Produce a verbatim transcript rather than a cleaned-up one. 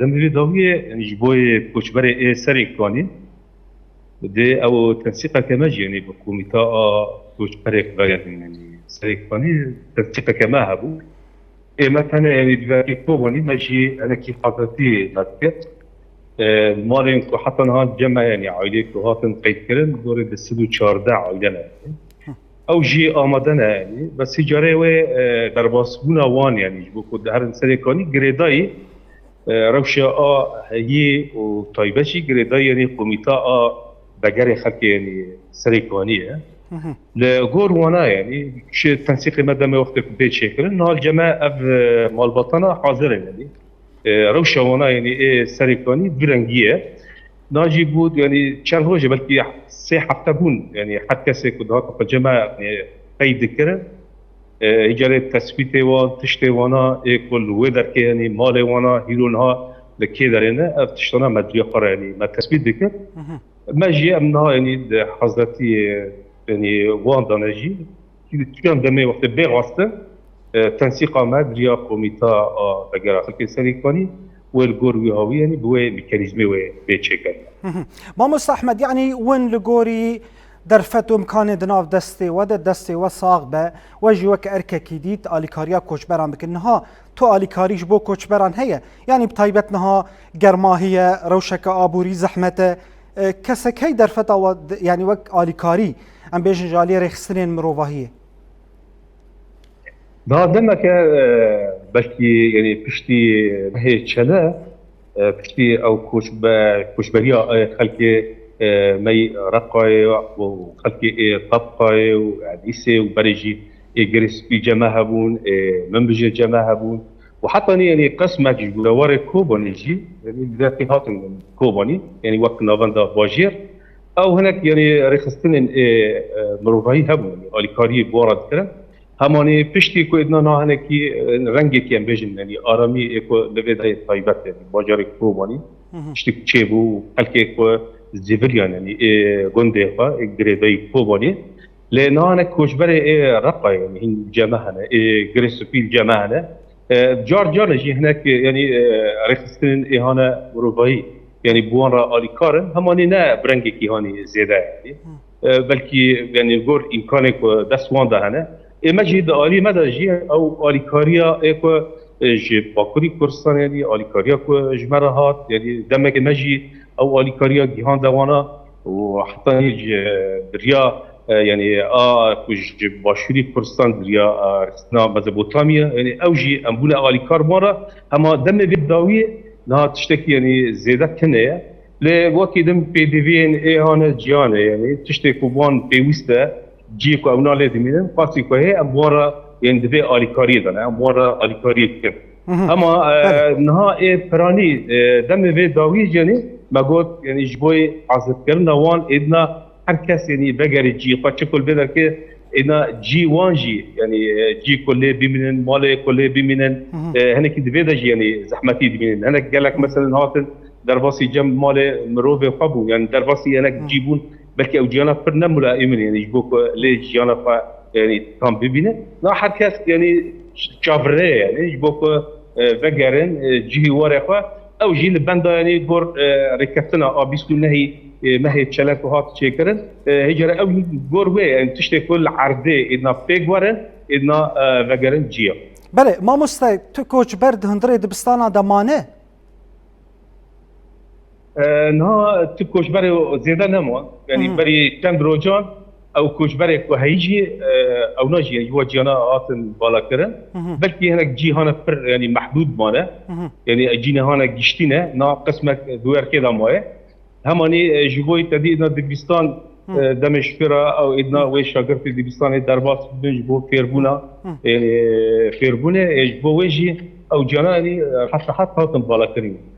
Demê vê dawiyê, yanî ji bo yê koçberê ê Serêkanî, dê ew tensîqeke me jî, yanî bi komîta a koçberê vegerin, yanî Serêkanî tensîqeke me hebû. Ê me tenê, yanî di vekê Kobanî me jî hinekî hazirtî me dikir. E, malên ku heta niha cem me, yanî aileyê ku hatin qeydkirin, dorê di sed û çardeh aile ne. Ew jî amade ne, yanî bes carê wê, e, derbasbûna wan, yanî ji bo ku diherin Serêkanî girêdayî, e, rewşa a heyî û taybet jî girêdayî, yanî komîta a vegerê xelkê, yanî Serêkanî ye. Li gor wana, yanî ji tensîqê me demê wextê ku bê çêkirin, niha li cem me ev, e, malbatana hazir in, yanî. E, rewşa wana, yanî ê Serêkanî du rengî ye. Niha jî bû, yanî çend roj e, belkî sê hefte bûn, yanî her kesê ku dihata xwe cem me, yanî qeyd dikirin. E, îcarê tespîtê wan, tiştê wana, ê ku li wê derkê, yanî malê wana, hîro niha li kê derê ne, ev tiştana me diriya xwe re, yanî me tespît dikir. Me jî em niha, yanî di hazretî, yanî wan de ne jî. Çiyan demê wextê bê xwestin, e, tensîqa me diriya komîta a vegera xelkê Serêkanî wê li gor wî hawî, yanî bi wê mekanîzmê wê bê çêkirin. Mamoste Ehmed, yanî win li gorî derfet û imkanê di nav destê we de, destê we sax be, we jî wek erkekî dît alîkariya koçberan bikin. Niha tu alîkarî ji bo koçberan heye? Yanî bi taybet niha germahî ye, rewşeke aborî zehmet e. E, kesek hey derfeta we, yanî wek alîkarî, em bêjin ji aliyê rêxistinên mirovahiyê? Daha demeke, e, belkî, yanî piştî mehê çele, e, piştî ew koçbe-, koçberiya, e, xelkê, e, me yê Reqayê û xelkê ê Tebqayê û Edîsê û berê jî ê Girê Spî cem me hebûn, ê Minbicê cem me hebûn. Û hetanî, yanî qismek ji warê Kobanî jî, yanî li derkê hatin Kobanî, yanî wek navenda bajêr, ew hinek, yanî rêxistinên ê, e, mirovahî hebûn, yanî alîkariyê bi wan re dikirin. Hemanî piştî ku êdna niha hinekî, e, rengekî em bêjin, yanî aramî ê ku li vê dayê taybet, yanî bajarê Kobanî, tiştî ku çêbû, xelkê ku ziviliyan, yanî ê gundê xwe, ê girêdayî Kobanî, Lê niha hinek koçberê ê Reqayê, yanî hîn cem me hene, ê Girê Spî cem me hene. E, car car jî hinek, yanî, e, rêxistinên ê hane mirovahî, yanî bi wan re alîkar in, hemanî ne bi rengekî hanî zêde, yanî. E, belkî, yanî li gor îmkanê ku dest wan de hene. Ê me jî di alî me de jî ew alîkariya ê ku, e, ji Bakurî Kurdistanê, yanî alîkariya ku ji me re hat, yanî demekê me jî ew alîkariya gihande wana û hetanî ji, e, biriya, e, yanî a ku ji Başûrî Kurdistan biriya, e, rêxistina Mezopotamya, yanî ew jî em bûne alîkar wan re, hema demê vê dawiyê niha tiştekî, yanî zêde tune ye. Lê wekî din pêdiviyên ê hane ciyane, yanî tiştê ku wan pêwîst e, cihê ku ew nalê dimînin, qasî ku heye em wan re, yanî divê alîkariyê de ne, em wan re alîkariyê dikin. Hema, e, niha ê piranî, e, demê vê dawî, yanî me got, yanî ji bo hazirkirina wan êdna her kes, yanî vegerê cihê xwe, çi ku li vê derkê êdna cihê wan jî, yanî, e, cihê ku lê bimînin, malê ku lê bimînin, e, hinekî di vê de jî, yanî zehmetî dimînin. Hinek gelek, meselen, hatin derbasî cem malê mirovê xwe bûn, yanî derbasî hinek cî bûn, belkî ew ciyana pir ne mulaîm in, yanî ji bo ku lê jiyana xwe, yanî tam bibîne. Na her kes, yanî çavirê ye, yanî ji bo ku, e, vegerin, e, cihê warê xwe. Ew jî li benda, yanî gor, e, rêkeftina a bîst û nehî, e, mehê çele ku hat çêkirin, e, hêcare ew gor wê, yanî tiştê ku li erdê êdna pêk werin, êdna, e, vegerin ciyê. Belê, mamoste, tu koçber di hundirê dibistana de mane? E, niha tu koçberê zêde nema. Yanî berî çend rojan ew koçberê ku heyî jî, e, ewna jî ji we ciyana hatin balakirin. Belkî hinek cîhane pir, yanî mehdûd mane. Yanî cînehane giştî ne. Na qismek di werkê de maye. Hemanî, e, ji bo te dî na dibistan, e, demê şifêra ew êdna wê şagirtê dibistanê derbas bibin ji bo fêrbûna, e, fêrbûnê, e, ji bo wê jî ew ciyana, yanî, e, rehet rehet hatin balakirin.